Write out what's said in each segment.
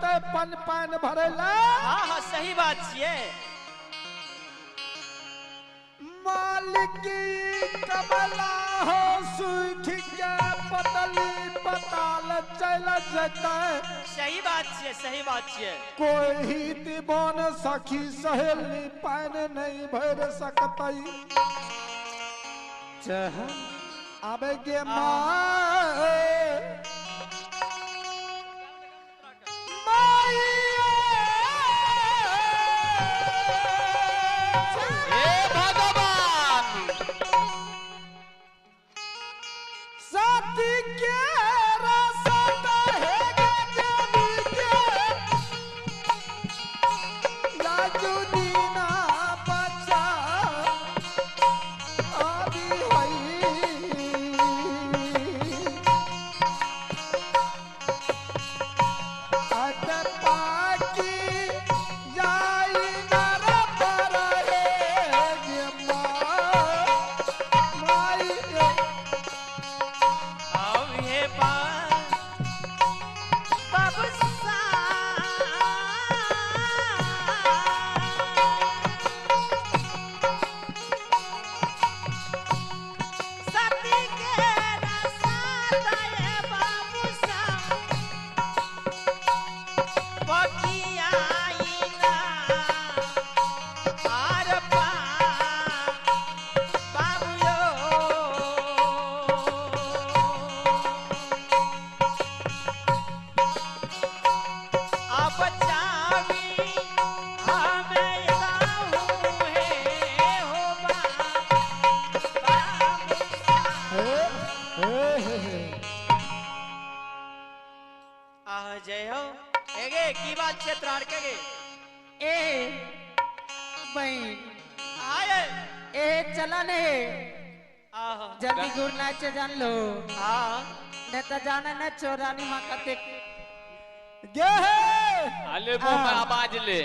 जतै पन पान भरे ला। हाँ हाँ सही बात छिए। मालिकी कमला हो सुख के पतली पताल चल जतै। सही बात छिए, सही बात छिए। कोई ही दीवान सखी सहेली पान नहीं भर सकतै। आबे गे माँ जय हो। एगे की बात छे त्राण के गे? ए बहन आए ए चला ने आहा जल्दी घूरना छे जान लो। हां नहीं तो जाने न चोरानी मां का देख गे हे अले वो में आवाज ले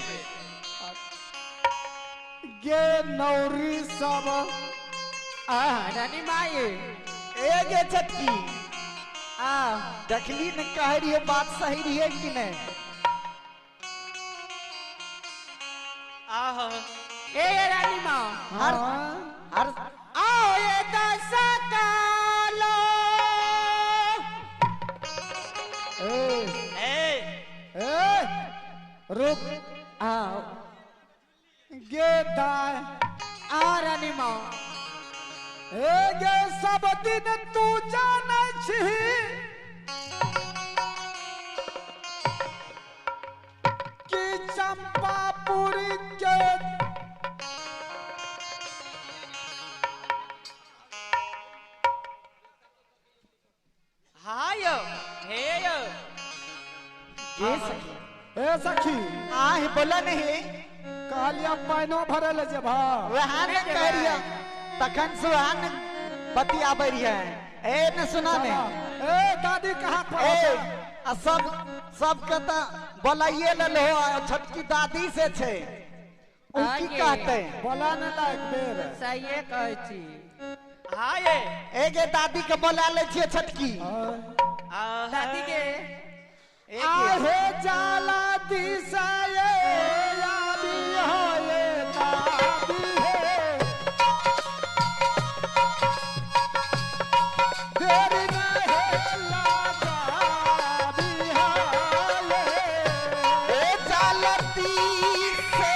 गे नौरी सब आ रानी माई ए गे छटकी आ देखली न कह रही है बात सही रही है कि नहीं? आहा ए रानी माँ हर हर आओ ये दस कालो ए ए ए रुक आओ गे दाय आ रानी माँ ए गे सब दिन तू जानै छी कि चंपापुरी के हाय हे यो ए सखी ए सखी आह बोला नहीं कहलिया पानो भरे ले जेबा वहां ने कह रिया तखन सुहान बतियाबै रहिए ए न सुना ने ए दादी कहाँ पर ए आ सब सब के त बोलाइए ले लो छोटकी दादी से छे उ की कहते बोला न लायक बेर सही कहै छी। हाय ए गे दादी के बोला ले छिए छोटकी दादी के आहे जाला दिशा ये आबी होए दादी हे देरी नहीं लगा बिहाले ए जालती से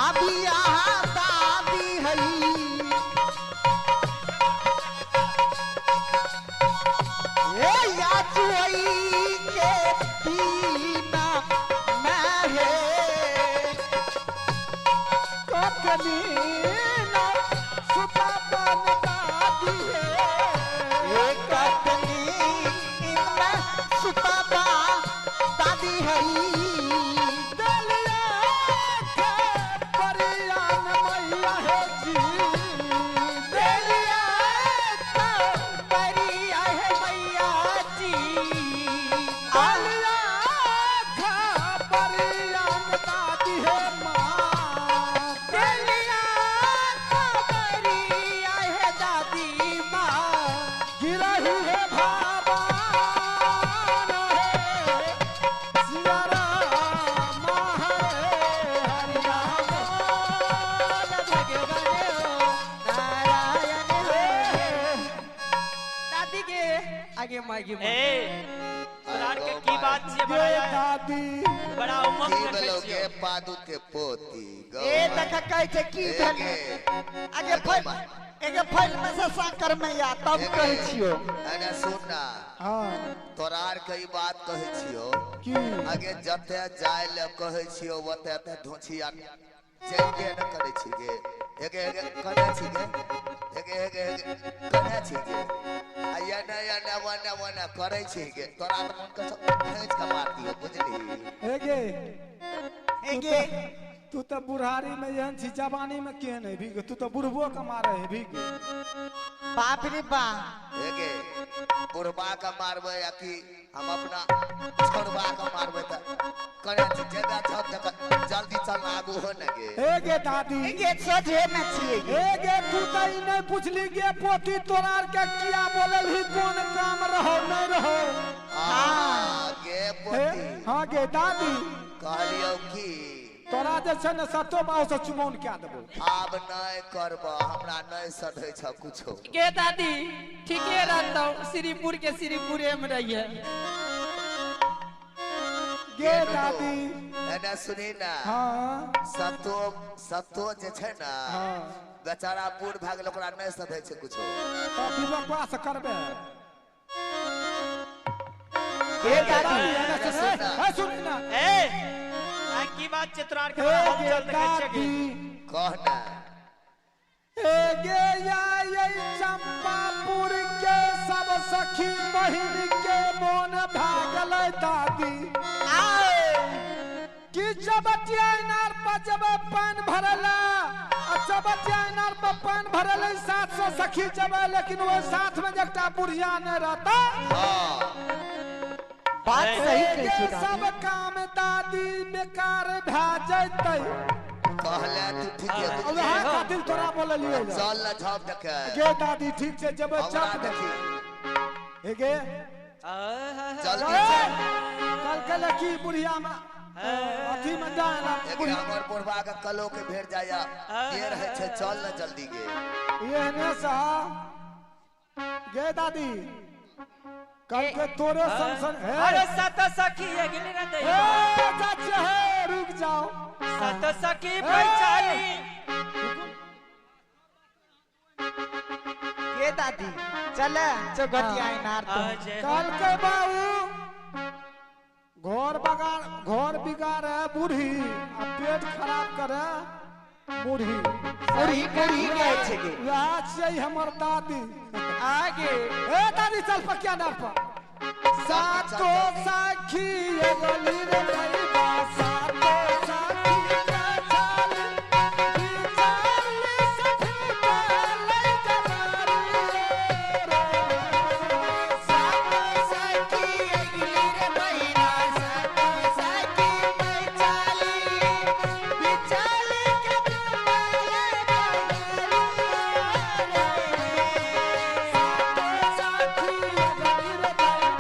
आबी आहा दादी हई ए याचुई के दीना मैं कखनी ना सुता बन दादी हे ए कखनी ना सुता बा दादी हई दलिया के परियान मैया हे जी दलिया के परिया है मैया जी दलिया के परियान दादी हे माँ दलिया गे। ए तोरा के की बात छियै? गे बड़ा दादी बड़ा उमंग की देखै भेलौ छियौ। गे पादू के पोती गौ ए देख कहै छै की ए भेल गे। आगे फैल एगे फैल में से साकर में या तब कहै छियो। अरे सुन ना, हाँ तोरा आर के ई बात कहै छियो की आगे जते जाय ले कहै छियो ओते ते धोछिया जेबे न करै छी गे। एगे एगे कने छी गे, एगे एगे एगे कने छी गे, आ एने एने ओने ओने करै छी गे। तोरा तऽ मन कहै छौ खींच के मार दियौ, बुझली? एगे एगे तू तऽ बुढ़ारी में एहन छी, जवानी में केहन हेबी गे? तू तऽ बुढ़बो के मारे हेबी गे। बाप रे बाप। एगे बुढ़बा के मारबै या कि हम अपना छोड़बा के मारबै? तऽ कने छी जेबे छौ तऽ जल्दी चल आगू हो ने गे। एगे दादी एगे सोझे में छियै गे। एगे तू तऽ ई नहि पुछली गे पोती तोरा आर के किया बोललही, कोन काम रहो नहि रहो? आ गे हे पोती हाँ गे दादी कहलियौ की तोरा जे छै ने सतो बाहु से चुमौन कए देबौ। आब नहि करब, हमरा नहि सधै छ कुछो। गे दादी ठीके रहतौ, श्रीपुर के श्रीपुरे में रहिए। गे दादी एने सुनी ना, हाँ सतो सतो जे छै ने हाँ बेचारा बूढ़ भए गेल, ओकरा नहि सधै छै कुछो। तऽ विवकवा से करबै। गे दादी एने सुन, हे सुनी ना। ए आ की बात छै तोरा के? बड़ा हे गे हलचल देखै छियै गे। दादी कह ना। हे गे आई चंपापुर के सब सखी बहिन के मोन भए गेलै दादी कि चबटिया इनार पर जबै पानि भरला आ चबटिया इनार पर पानि भरल 700 सखी जबै, लेकिन ओहि साथ में एकटा बुढ़िया नहि रहता। हाँ बात सही कहै गे छियो दादी। सब काम दादी बेकार भए जैतै। कहले तू ठीके बुझली। वएह खातिर तोरा बोललियै। चल ना झप देखे गे दादी ठीक छै जेबै हमरा चप देखी हे गे जल्दी ए, चल। कल कल की बुढ़िया में अथी में जाए ना एक बुढ़िया हमर बुढ़बा के कलो के भेट जाया देर है छै, चल ना जल्दी गे। एहने सहा गे दादी कल के तोरे संग संग हे अरे सत सखी अगली ना दई ए चाचा हे रुक जाओ। सत सखी पहचानी। गे दादी चल चौगटिया इनार तो अजय कल के बाबू घर बगाड़ घर बिगाड़े बूढ़ी आ पेट खराब करे बूढ़ी। मुरही मुरही कहै छै गे। वएह छियै हमर दादी। आगे ए दादी चल पकिया नार पर। सातो सखी गली रे दैबा सातो सखी के चाल बिचाल सखी के लै जवारी रे। सातो सखी अगली रे बहिना सातो सखी बैचाली बिचाली के दुआरे सातो सखी गली रे दैबा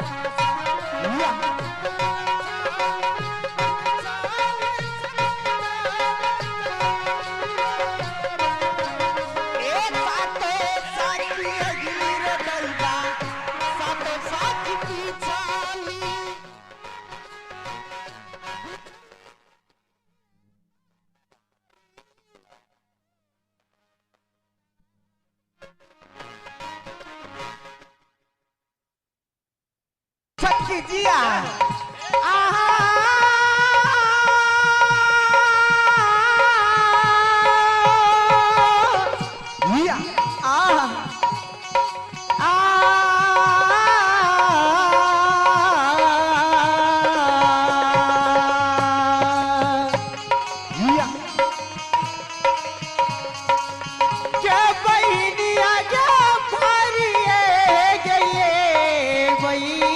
ए सातो सखी अगली रे दैबा सातो सखी बिचाली। छटकी जिया आहा या आहा आ या के बहिनिया के भरिए गए बहिनिया।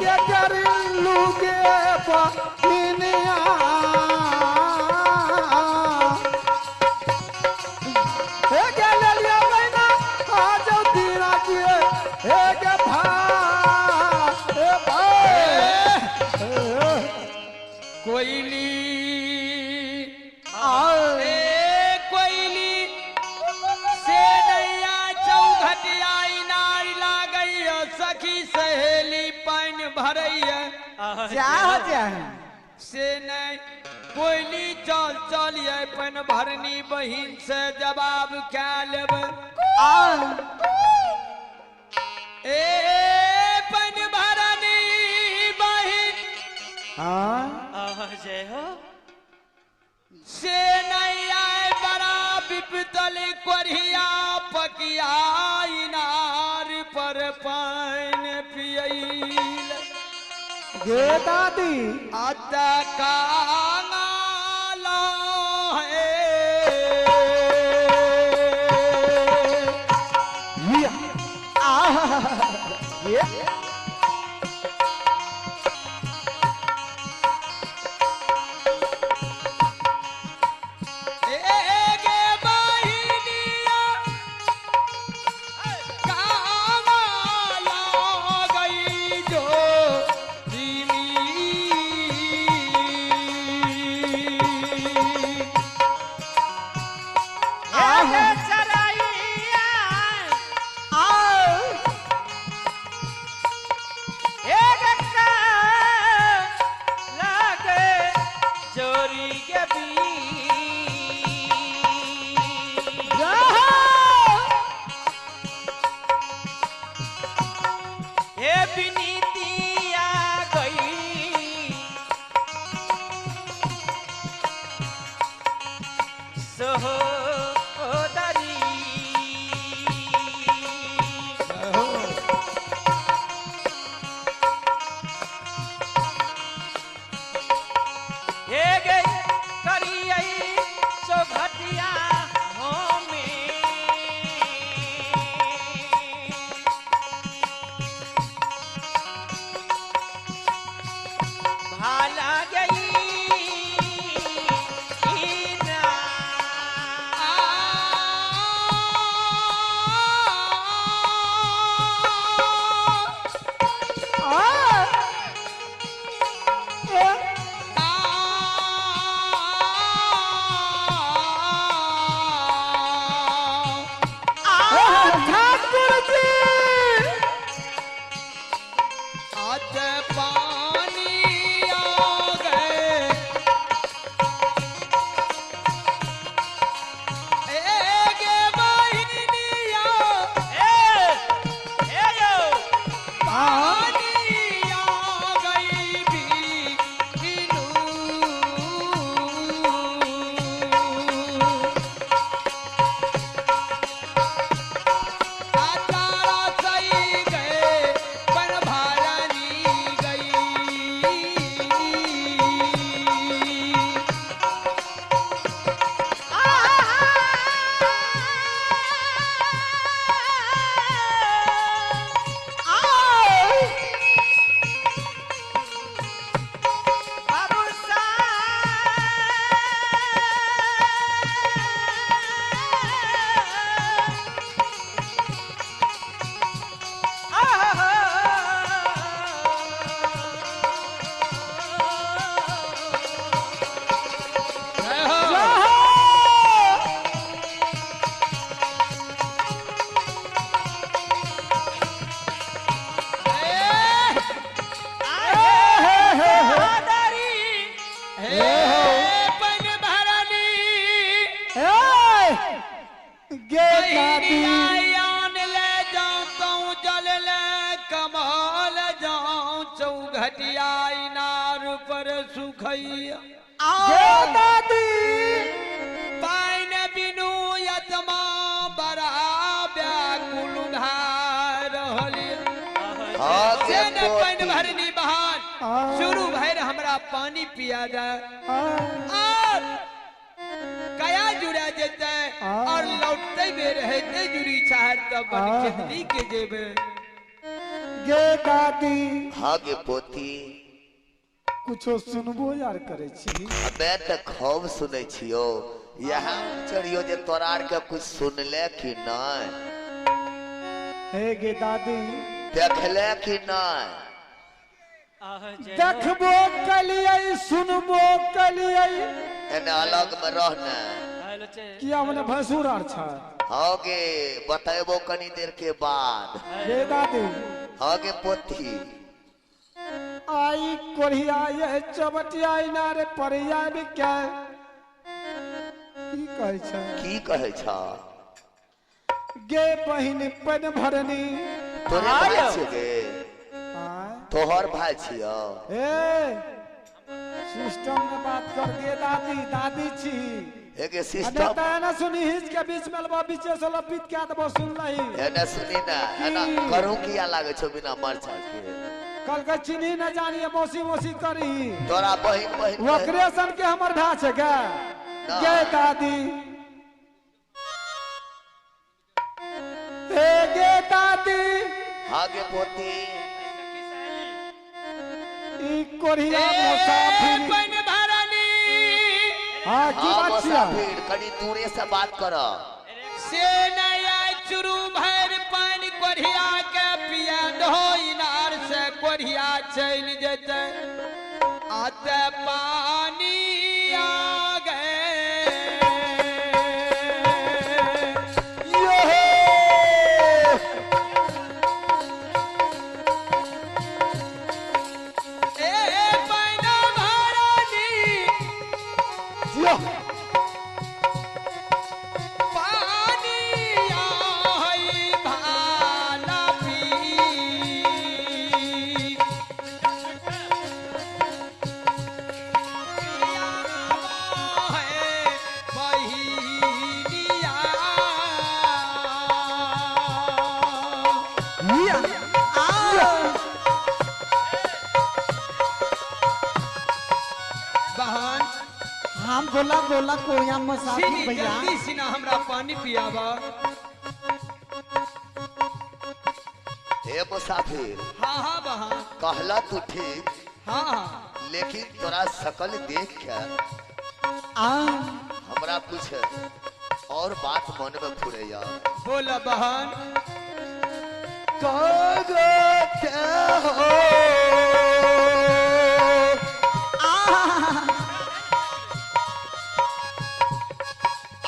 गे करिलू गे बहिनिया हे गे लेलिया बहिना आ जाओ दीना के हे गे भाई हे भाई कोयली आ ए कोयली से नैया चौघटिया इनार लागैया सखी सहेली पानि भरैया जा हो जा से नहीं कोयली चल चल ये पानि भरनी बहिन से जवाब क्या लेबै आ ए पानि भरनी बहिन हाँ जय हो से नहीं आए बड़ा विपतल कोरिया पकिया इनार पर पानि पियल गे दादी अत कांगाला है या आ ये ए गे बहिनिया कांगाला गई जो धीमी। ए चराइया आ ए गक्का लागे चोरी के बी हे विनीतिया गई सोदरी हे गे करियई सो घटिया होमे भाला गई ना आ ए ठाकुर जी आज पानी आ गए ए गे बहिनिया ए ए यो पानी आ गई भी तारा सही गए पर भारनी गई। बाबू जय हो। ए पन भरनी ए गे दादी आन ले जाऊं तू जल ले कमाल जाऊं चौघटिया इनार पर सुखैया गे दादी पाइन बिनु यतमा बड़ा व्याकुल भा रहल हाँ से के न पानि पोती। भरनी बहान शुरू भर हमरा पानी पिया जाए आ और कया जुड़ा जेतै और लौटते बेर हेतै जुड़ी चाहे तब बनखेतनी के जेबै। गे दादी। हाँ गे पोती। कुछो सुनबो यार करे छी। हमे त खूब सुनै छियो, यहाँ चढ़ियो जे तोरा आर के कुछ सुनले कि नहीं। हे गे दादी। देखले कि नहीं। देखबो कलियै सुनबो कलियै। एने अलग में रहने किया मने भैंसुर आर छै। हाँ गे बतेबो कनी देर के बाद। गे दादी। हाँ गे पोती। आई कोढ़िया ये चबटिया इनारे परिया बिके की कहै छै? की कहै छ? गे बहिन पन भरनी। तोरे भाई छियो गे? तोहर भाई छियो? ए सिस्टम में बात कर गे दादी, दादी छी। एगे सिस्टम एना सुनी हिच के बीच में लबा बीचे से लपित के दबो सुन लही। एना सुनी ना, एना करू किया लागे छो बिना मरचा के। कल के चिन्ही न जानिए मौसी मौसी करी। तोरा बहिन बहिन ओकरे सन के हमर भा छै गे। गे दादी। हे गे दादी। हाँ गे पोती। ई कोढ़िया मुसाफिर पन भरनी। हाँ की बात छिया? मुसाफिर कनी दूरे से बात कर। से नया चुरू भर पानी कोढ़िया के पिया दहो इनार से कोढ़िया चल जते आते पानी आ गए। ए पन भरनी पानी आई भाला पी। बहन। हम बोला बोला कोया मुसाफिर भैया। जल्दी सिना हमरा पानी पियावा। हे मुसाफिर। हाँ हाँ बहन। कहला तू ठीक। हाँ हाँ। लेकिन तोरा शकल देख के हमरा कुछ और बात मन में फुरैया। बोला बहन। हो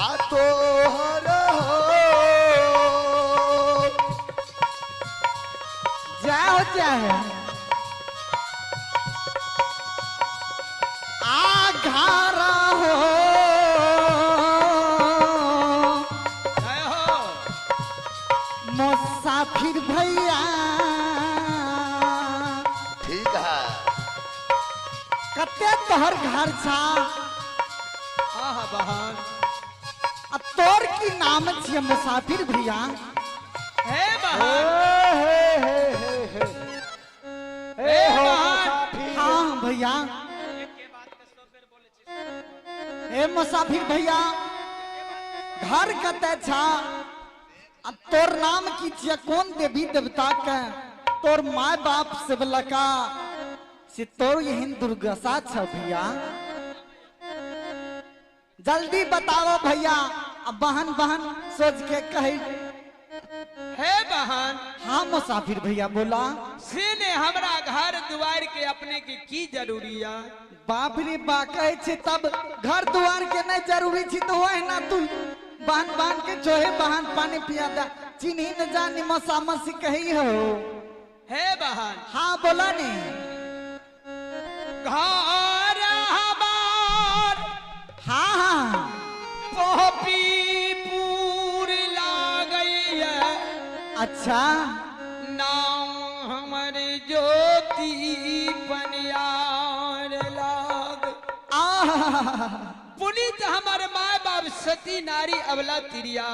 आ तोहर हो। जय हो जय हो। आ घर हो। जय हो मुसाफिर भैया। ठीक है। कते तोहर घर छा? हाँ हाँ बहन। आ तोर की नाम छियै मुसाफिर भैया? हे बहन। हे हे हे हे हे हो मुसाफिर। हाँ भैया। हे मुसाफिर भैया घर कते छा? आ तोर नाम की छियै? कौन देवी देवता के तोर my बाप सेवलका से तोर एहन दुर्दशा छ भैया? जल्दी बताओ भैया। अब बहन बहन सोच के कही। हे बहन। हाँ मुसाफिर भैया बोला। से ने हमरा घर दुआर के अपने के की जरूरी है? बाप रे बा कहे छे तब घर दुआर के नहीं जरूरी छी तो वह ना तू बहन बहन के जोहे बहन पानी पिया दा चिन्ही न जानी मसा मसी कही हो। हे बहन। हाँ बोला नहीं। घर हमार। हाँ हाँ। पोपीपुर लागैया। अच्छा। नाम हमर ज्योति पनियार लाग। आह पुनीत हमर my बाप सती नारी अबला तिरिया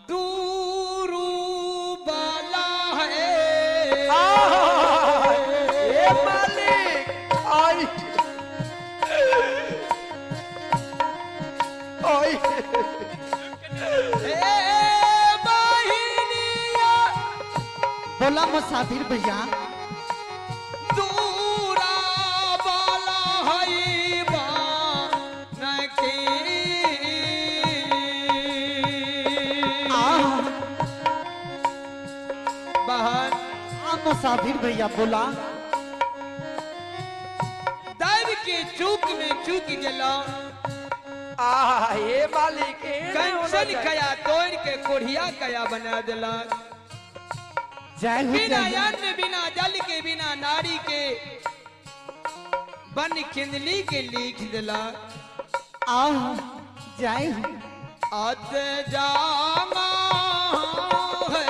दूरू बाला है। ए मालिक आई आई। ए बहिनिया। बोला। बोला मुसाफिर भैया। दूरा वाला हई बन के बहन। हाँ मुसाफिर भैया बोला। दैव के चूक में चूक गेला। आ हे मालिक कंचन कया तोड़ के कोढ़िया कया बना दिला। जय हो बिना जय हो। अन्न बिना जल के बिना नारी के बन किंदली के लिख दिला। आह जय हो। अत जामा है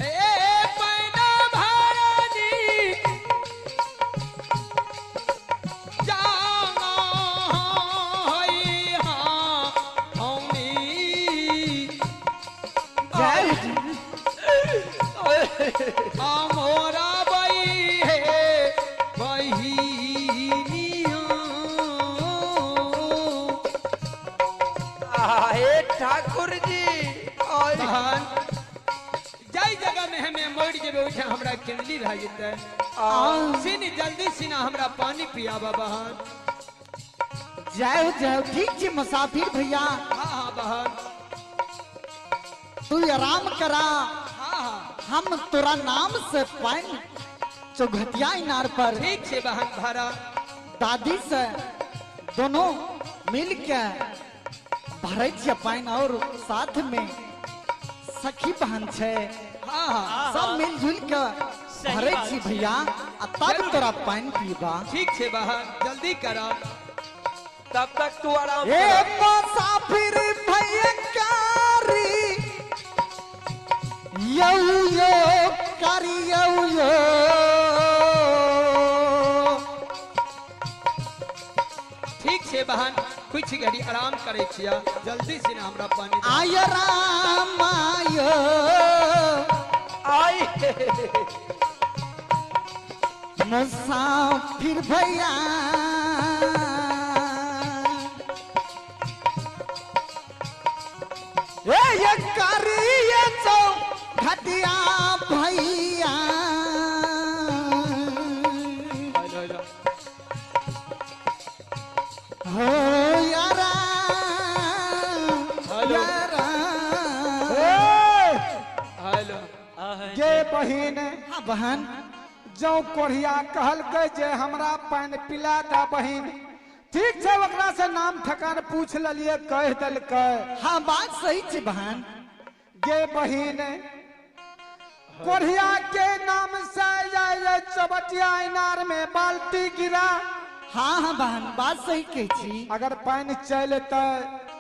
ए पैना भरनी जामा है हाँ हमनी। जय हो। मोरा बई है बहिनिया। हे ठाकुर जी बहन जाई जगह में हमें मर जेबे ओइठा हमरा किनली रह जेतै। सिन जल्दी सिना हमरा पानी पियाबा बहन। जय हो जय हो। ठीक छी मुसाफिर भैया। हाँ हाँ बहन। तू आराम करा। हाँ हाँ हम तोरा नाम से पानी चौघटिया इनार पर ठीक छे बहन भरा। दादी से दोनों मिल के भरे छियै पानि और साथ में सखी बहन छे। हाँ हाँ सब मिलजुल के भरे छी भैया आ तब तोरा पानि पीबा। ठीक छे बहन जल्दी करा। तब तक तू आराम ए कर। मुसाफिर भैया कारी यौ यो कारी यौ यो। ठीक छे बहन कुछ घड़ी आराम करे छिया जल्दी से ना हमरा पानी दे। आय राम आय आई मुसाफिर भैया। ए ये कारी ये चौ घटिया भैया। हो यारा यारा। हेलो गे बहिन। हाँ बहन। जौ कोढ़िया कहलकै जे हमरा पानि पिला दा बहिन। ठीक छै ओकरा से नाम ठकान पूछ लेलिए कह देलकै। हाँ बात सही छै बहन। गे बहिन कोढ़िया के नाम से आयल चौबटिया इनार में बाल्टी गिरा। हाँ हाँ बहन बात सही कहै छी। अगर पानि चलि एतै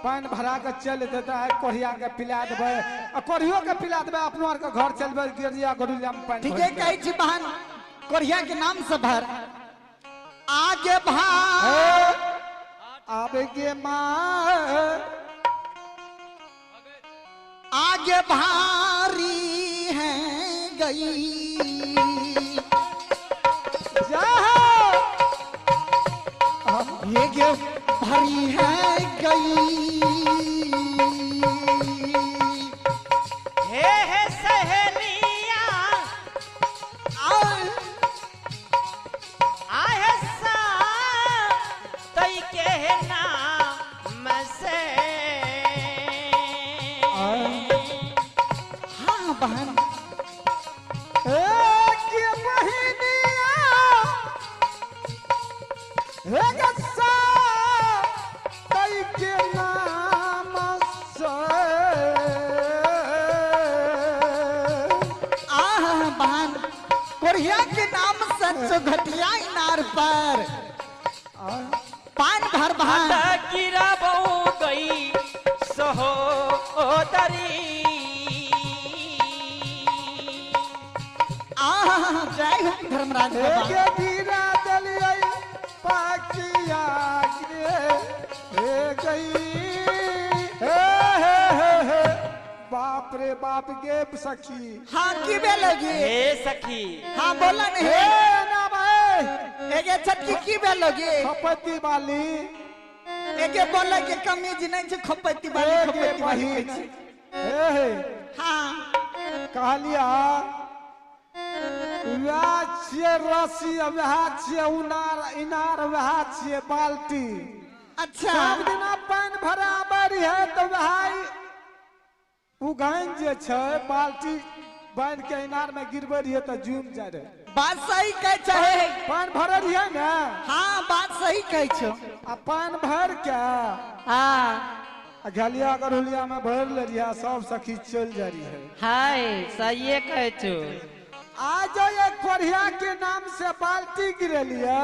पानि भरा के चलि एतै तऽ कोढ़िया के पिला देबै आ कोढ़ियो के पिला देबै अपनो आर के घर चलबै गिरिया गोरुलिया में पानि। ठीके कहै छी बहन। कोढ़िया के नाम से भर आगे भाई आबे गे माँ आगे भारी है गई। ये गे भरी है गई। हे हे सहेलिया आहे सा तई के नाम से। हाँ बहन। ए के बहिनिया हे गस्सा तई के नाम से। आह बहन कोढ़िया के नाम से चौघटिया इनार पर पान भर बहन। गिरा बहु गई सहोदरी। आह जय हो धर्मराज बाबा। के गिरा देलियै पाकिया गे हे गई। हे हे हे हे बाप रे बाप गे सखी। हाँ की बे लगी हे सखी। हाँ बोला नहीं हे ना भाई एगे छटकी की बे लगी खपती वाली। एके बोले के कमीज नहीं छै खपैती वाली खपैती वाली हे हे हां कहलिया वएह छियै रस्सी वएह छियै उनार इनार वएह छियै बाल्टी। अच्छा सब दिना पानि भरे आबै रहियै तऽ वएह उगाइन जे छै बाल्टी बान्हि के इनार में गिरबै रहियै तऽ जुमि जाइ रहै। बात सही कहै छै। पानि भरे रहियै ने। हाँ बात सही कहै छौ। आ पानि भरि के हाँ आ घलिया गरहुलिया में भरि ले रहियै सब सखी चलि जाइ रहियै। हाय सहिए कहै छौ। आज एक कोढ़िया के नाम से बाल्टी गिरेलियै।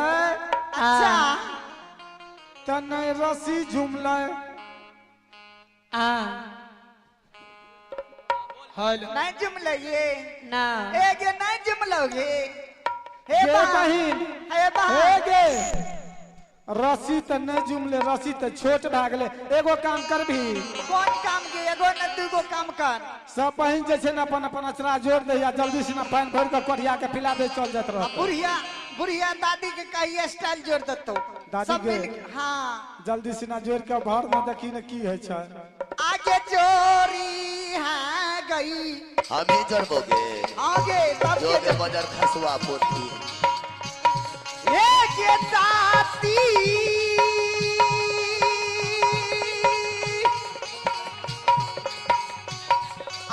अच्छा तऽ नहि रस्सी झुमलै। आ हेलो नहीं जुमलै ये ना ए गे नहीं जुमलौ गे। हे गे बहिन हे बहिन हे गे रस्सी तऽ नहीं जुमले रस्सी तऽ छोट भए गेलै। एगो काम करबी। कोन काम गे? एगो न दूगो काम कर। सब बहिन जे छै ने अपन अपन अचरा जोड़ दै आ जल्दी से पानि भरि कऽ कोढ़िया के पिला दे चल जाइत रहत। बुढ़िया बुढ़िया दादी के कहिए स्टाइल जोड़ देतौ दादी के। हाँ जल्दी से जोड़ के भर में देखी ने की होइ छै। आगे चोरी है गई हम ही जोड़बोगे आगे तब जोगे बजर खसुआ पोती एक दाती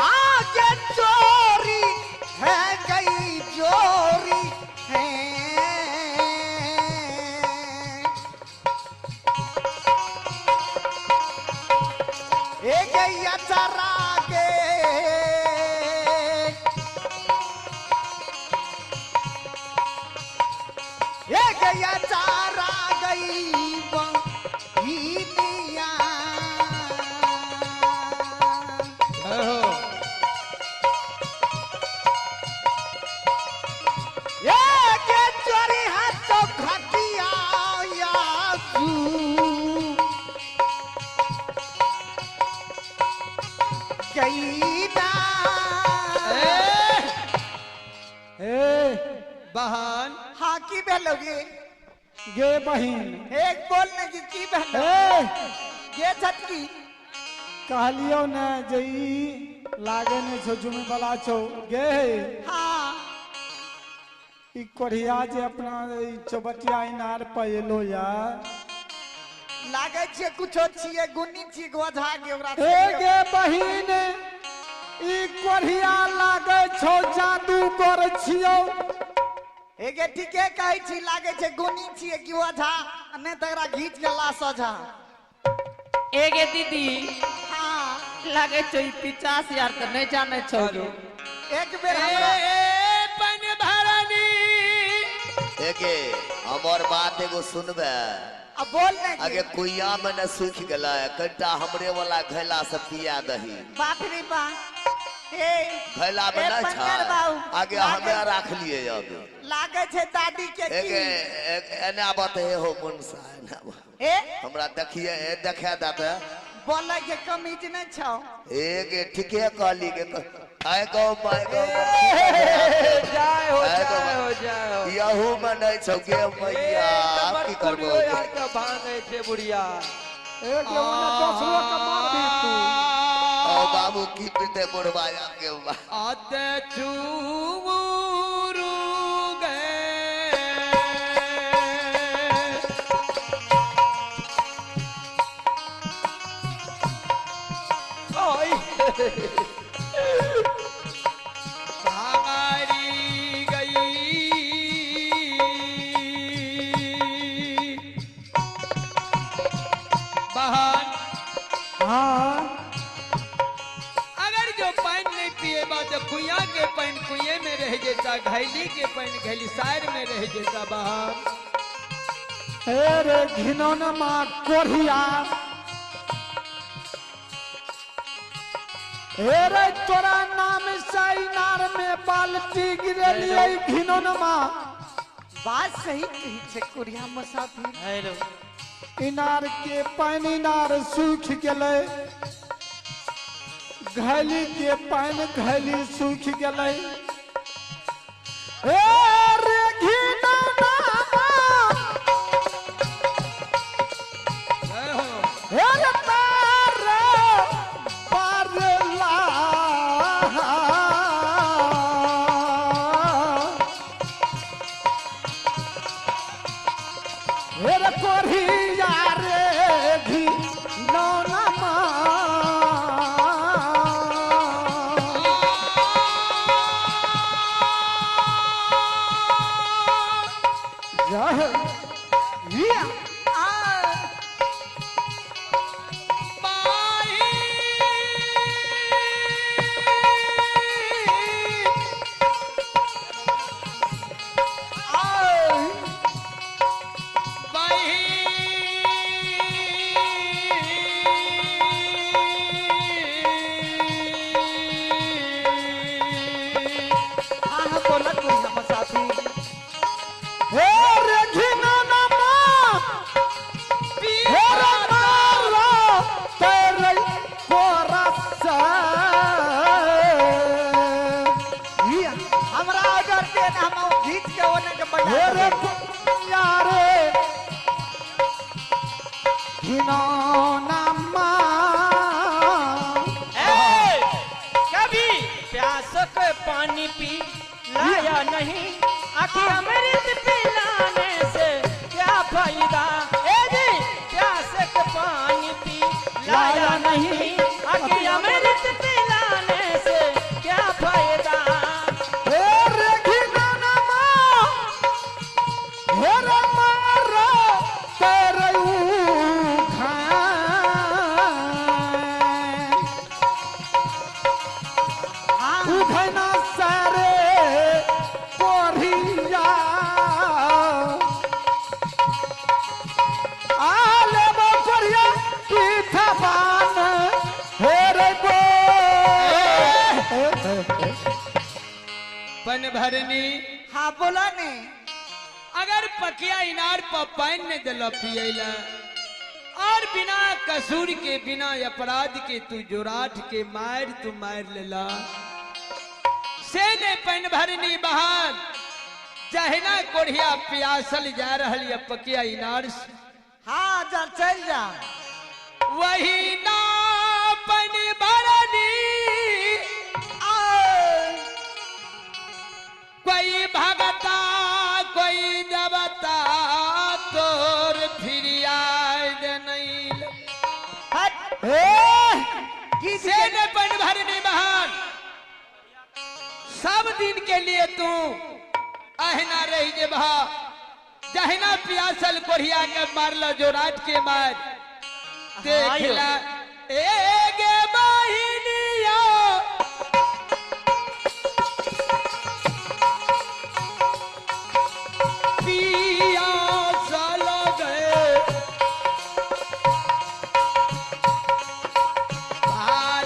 आगे चोरी है गई चोरी है एक चरा के एक चारा गई बहिनिया। एक चोरी हाथ घटिया गई ना। ए बहन हाँ की भेलोगे गे बहिन? एक बोल ने की की भेलो गे झटकी कहलियौ ने जे ई लागे नहीं छौ जुमे वाला छौ गे। हाँ ई कोढ़िया जे अपना चौबटिया इनार पर एलो या लागे छै कुछो छियै गुनी छियै गोझा के ओकरा। ए गे बहिन ई कोढ़िया लागे छौ जादूगर छियौ। एगे ठीके कहै छी लागे छै गुनी छियै कि ओझा नहि तऽ एकरा घीच के ला सोझा। एगे दीदी हाँ लागे छौ ई पिचास यार तऽ नहीं जानै छौ। एक बेर हमरा पानि भरनी एगे हमर बात एगो सुनबे। अब बोल ने आगे कुइया में न सूखि गेलै कनिटा हमरे वाला घैला से पिया दही। बाप रे बाप हे घैला में न छै आगे हमे राख लिए अब लागे छै दादी के की एना बात हे हो मुनसा एना ए हमरा देखिए ए देखा दाते बोले के कमीज नहीं छौ। एगे ठीके कहली के आय गो my गो जाय हो जाय हो जाय हो यहू में नहीं छौ गे मैया की करबो यार के भांगे छै बुढ़िया। एक ओने दोसरो के मार दी तू। ओ बाबू की पीते बुढ़वा के आते चूरू गए ओए भारी गई बहन। हाँ अगर जो पानी नहीं पिएबा तो कुइया के पानी कुइये में रह जेता घैली के पानी घैली सायर में रह जेता बहन। अरे घिनौना माँ कोढ़िया अरे तोरा नाम से इनार में बाल्टी गिरेलियै घिनौना माँ। बात सही कही छै कोढ़िया मुसाफिर। हेलो इनार के पानि इनार सूखि गेलै घैली के पानि घैली सूखि गेलै। ए रे घिनौना माँ हे रे तार परला हे रे कोरिया रे घी नौना मा। जय या। हाँ हाँ बोला कोई मुसाफिर। हे रे घिनौना माँ, हे रे मारो तेरे कोरस। या। हमरा ऑर्डर दे ना, हम घीच के ओने के बजा हे रे देबै। कोरिया रे घिनौना माँ। ए, कभी प्यास के पानी पी लाया नहीं, आखिर अमृत पिलाने से क्या फायदा। ए जी, प्यास के पानी पी लाया नहीं, आखिर अमृत पिलाने से क्या फायदा। हे रे घिनौना माँ, हे रे मारो तेरे उखान। उखना सारे कोरिया आले बो कोरिया पीठा पान हे रे गो। पन भरनी। हाँ बोला ने। अगर पकिया इनार पर पानी ने दिल पियला और बिना कसूर के बिना अपराध के तू जोराठ के मार तू मार लेला से ने पन भरनी बहान जहना कोढ़िया प्यासल जा रहल ये पकिया इनार से। हाँ जा चल जा। वही ना पन भरनी कोई भगता कोई देवता तोर फिर आए नहीं। हट। ए से ने पन भरनी बहान सब दिन के लिए तू अहना रही जे भा जहना प्यासल कोढ़िया के मारल जो रात के मार देखला एगे बहिनिया पियासल गए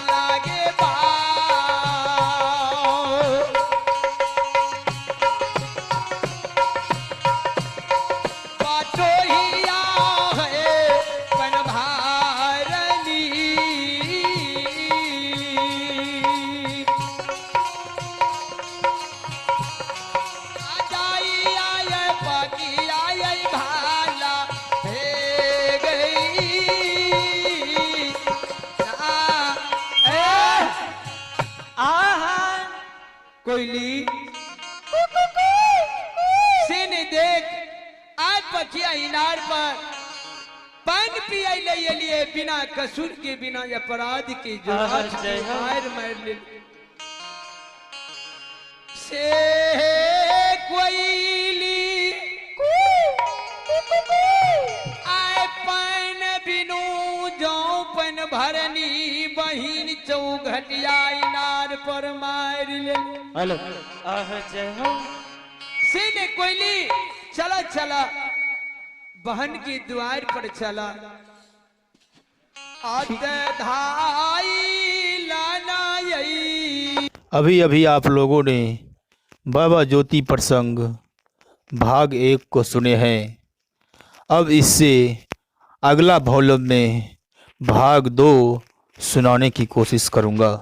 लागे बा पाटोहिया है पनभारनी। जाई आए पाकी आए भाला हे गई आ ए आहा कोयली सिन देख आज पखिया इनार पर पान पियाई ले लिए बिना कसूर के बिना अपराध के जो आहा, आज के जय हो। मार मार ले से कोयली आए पान बिनु जौ पन भरनी बहिन चौघटिया इनार पर मार ले। हेलो आह जय हो। सीने कोयली चला चला बहन की द्वार पर चला आत धाई लाना यही। अभी अभी आप लोगों ने बाबा ज्योति प्रसंग भाग 1 को सुने हैं। अब इससे अगला वॉल्यूम में भाग 2 सुनाने की कोशिश करूँगा।